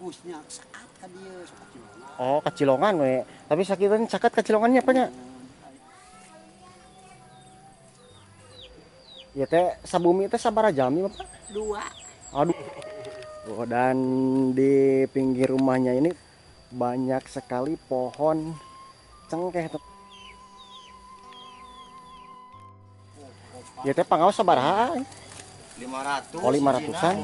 Bagusnya saat ka dieu sok kacilongan. Oh, kacilongan we. Tapi sakitu caket kacilongannya apa nya? Ya teh sabumi teh sabaraha jalmi Bapak? 2. Aduh. Oh, dan di pinggir rumahnya ini banyak sekali pohon cengkeh. Ya teh pangaos sabaraha? 500. Oh, 500-an.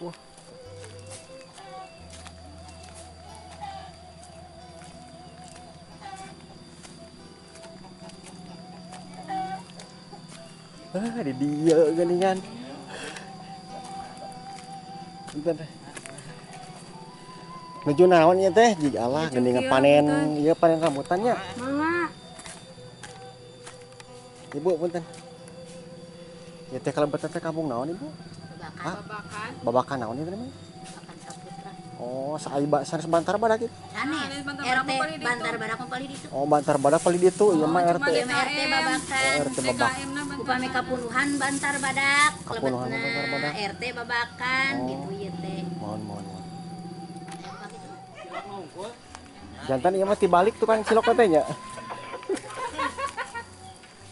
Wah. Ah, di dia geningan. Bentar teh. Nuju naon ieu teh? Jig Allah geuningan panen, ieu panen rambutannya. Mangga. Ibu punten. Ieu teh kalebet teh kampung naon Ibu? Babakan. Babakan naon ieu teh namanya? Babakan Saputra. Oh, saaiba sanes Bantar Badak itu. Sanes. RT Bantar Badak mah palih ditu. Oh, Bantar Badak palih ditu, ieu mah RT. Ieu mah RT Babakan. Oh, RT Babakan. Upami kapunuhan Bantar Badak, kapunuhan Bantar Badak. RT Babakan gitu ieu teh. Mohon, mohon, mohon. Jantan ieu mah tibalik tukang cilok teh nya.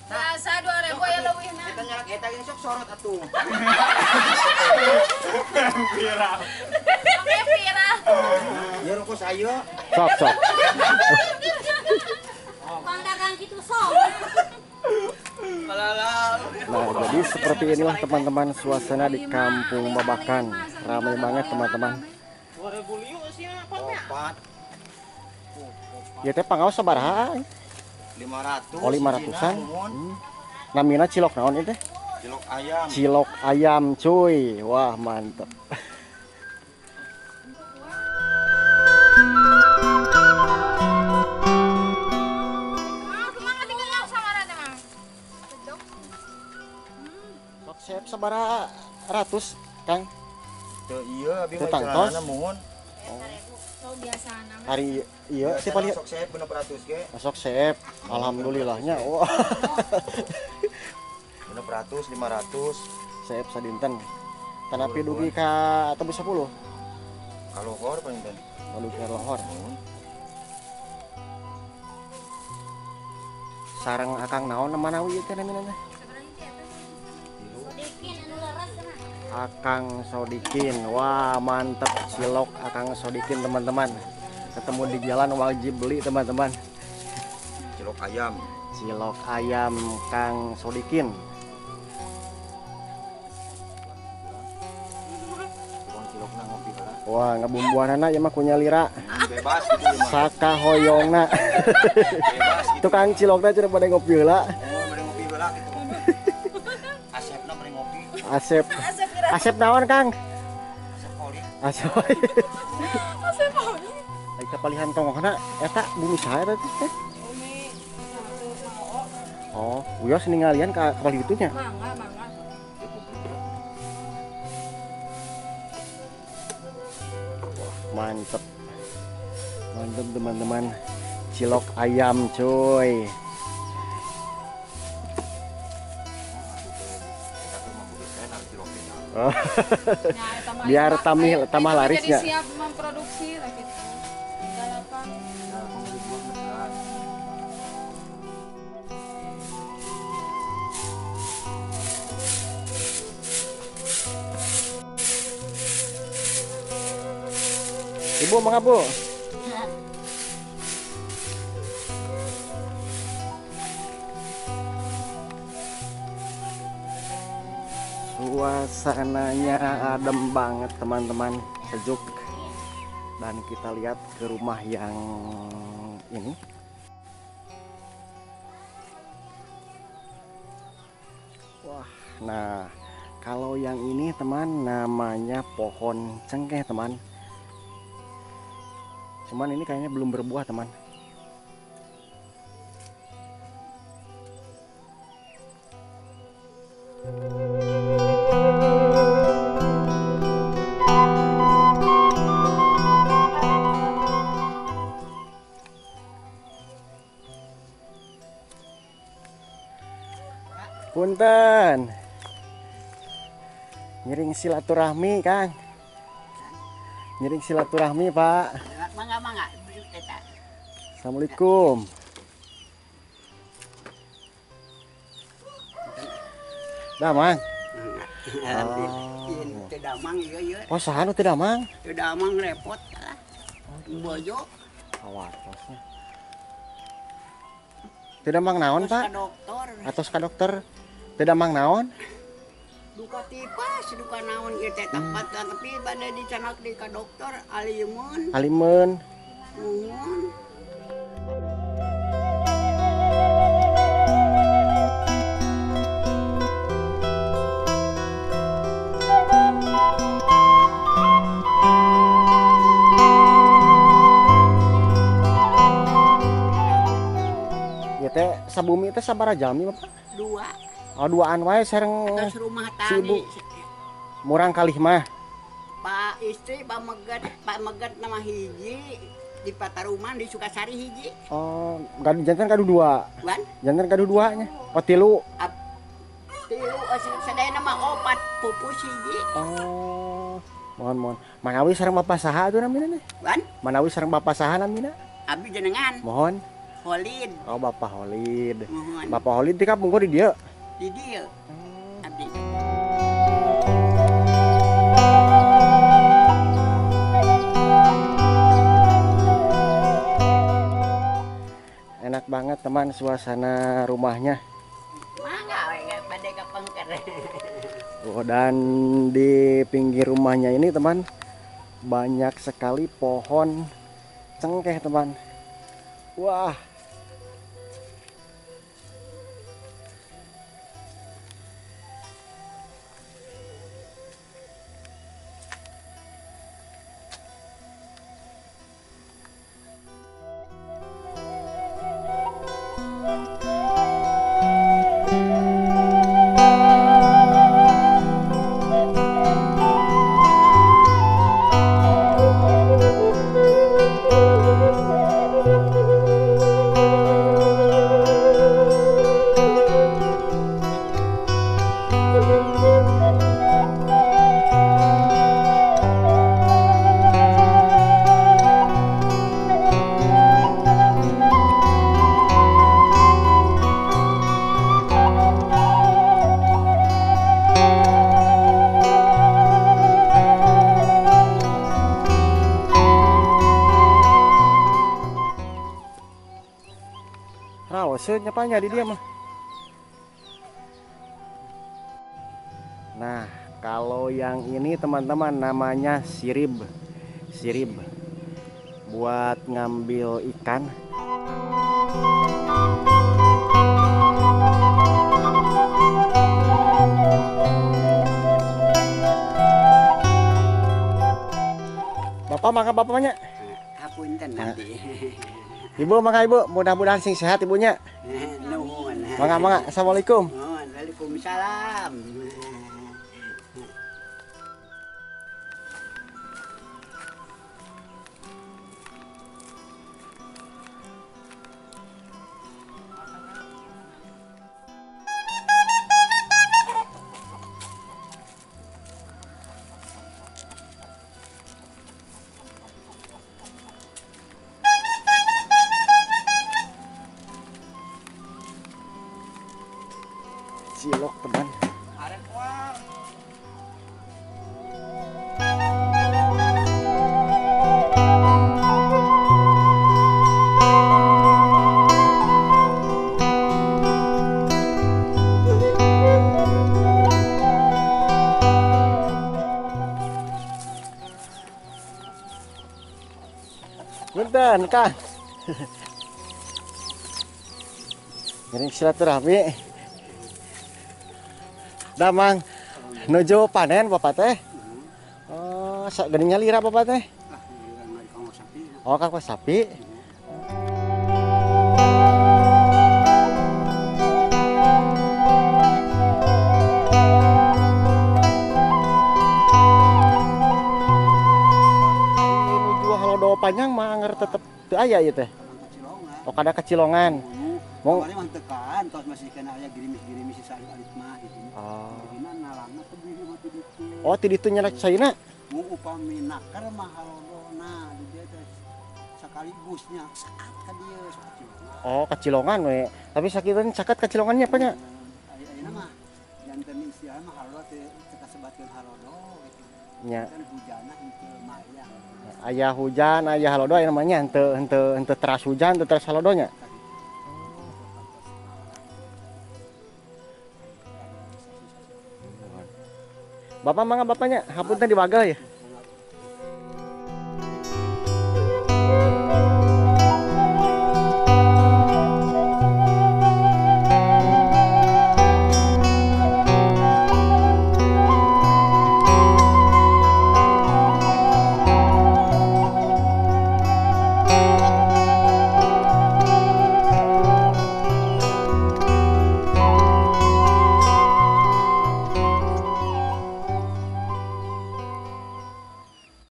Asa 2000 aya leuwihna. Kita nyalak eta ge sok sorot atuh. Viral. Viral. Ya rokok ayo. Sok sok. Pang dagang kitu sok. Nah, jadi seperti inilah teman-teman suasana di Kampung Babakan. Ramai banget teman-teman. Ya teh pangaos sabaraha? 500. Oh, 500-an. Namina cilok naon ieu teh? Cilok ayam. Cilok ayam cuy. Wah, mantep. Sok siap sabaraha ratus, Kang? Teu ieu abi mah jalanna muhun. Hari iya sih paling sok seep 600 ge. Sok seep. Alhamdulillahnya. Wah. 600, 500 seep sadinten. Tanapi dugi ka tebus 10. Ka lohor panginten. Dugi ka lohor. Sareng akang naon manawi ieu teh namina teh? Akang Sodikin. Wah, mantep cilok Akang Sodikin teman-teman. Ketemu di jalan wajib beli teman-teman. Cilok ayam. Cilok ayam Kang Sodikin. Wah, ngabumbuanana ieu mah kunyalira. Bebas gitu mah. Sakahoyongna. Bebas gitu. Tukang cilokna cenah bade ngopi heula. Oh, bade ngopi heula gitu. Asepna bade ngopi. Asep. Asep naon, Kang? Asep oli. Asep oli. Asep oli. Ai kapalihan tongohna eta bumi saha eta teh? Bumi Oh, wios ningalian ka kapalih kitu nya. Mangga, mangga. Wah, mantep. Mantep teman-teman. Cilok ayam, cuy. Oh. Biar tambah larisnya. Jadi siap memproduksi lah gitu. Ibu mangga Bu. Suasananya adem banget teman-teman, sejuk. Dan kita lihat ke rumah yang ini. Wah, nah kalau yang ini teman namanya pohon cengkeh teman. Cuman ini kayaknya belum berbuah teman. Punten. Ngiring silaturahmi, Kang. Ngiring silaturahmi, Pak. Mangga mangga. Assalamualaikum. Damang. Alhamdulillah. Teu damang ieu ieu. Oh, saha nu teu damang? Teu damang repot lah. Bojo. Awartosnya. Teu damang naon, Pak? Dokter. Atos ka dokter. Teu damang naon? Duka tipas, duka naon ieu teh tempat tapi bade dicanak di ka dokter alimun. Alimun. Nuhun. Ya teh sabumi teh sabaraha jalmi Bapak? Dua. Oh, duaan wae sareng atas rumah si ibu. Tani. Murang kalih mah. Pak istri Pak Meget nama hiji di Pataruman di Sukasari hiji. Oh, gaduh janten gaduh dua. Wan? Janten gaduh dua nya. Oh, tilu. Tilu sadayana mah opat pupus hiji. Oh, mohon mohon. Manawi sareng bapak saha atuh namina nih? Wan? Manawi sareng bapak saha namina? Abi jenengan. Mohon. Holid. Oh, Bapak Holid. Mohon. Bapak Holid ti kapungkur di dieu. Di dieu. Abdi. Enak banget teman suasana rumahnya. Mangga we bade ka pengker. Oh, dan di pinggir rumahnya ini teman banyak sekali pohon cengkeh teman. Wah. Raoseun nya di dia mah. Nah, kalau yang ini teman-teman namanya sirib. Sirib buat ngambil ikan. Bapak makan bapaknya. Hapunten nanti. Ibu mangga ibu, mudah-mudahan sing sehat ibunya. Nuhun. Mangga mangga, assalamualaikum. Nuhun, waalaikumsalam. Cilok teman. Punten, Kang. Ngiring silaturahmi. Damang nuju panen bapak teh. Oh, geuning nyalira bapak teh. Oh, kanggo sapi. Nuju halodo panjang mah anger tetep teu aya ieu teh. Oh, kada kacilongan. Mau mah tekan tos masih kena aya gerimis-gerimis si alit mah gitu. Oh. Dina nalangna tebih mah ti ditu. Oh, ti ditu nyerak caina. Mu upami naker mah halodona di dieu teh sakaligusnya saat ka dieu sok kacilongan. Oh, kacilongan we. Tapi sakitu caket kacilongannya apa nya? Ayeuna mah janten istilah mah halodo teh teu kasebatkeun halodo gitu. Nya. Kan hujanna henteu mayang. Aya hujan, aya halodo aya namanya henteu teras hujan, henteu teras halodonya. Bapak mangga bapaknya, hapunten diwagel ya.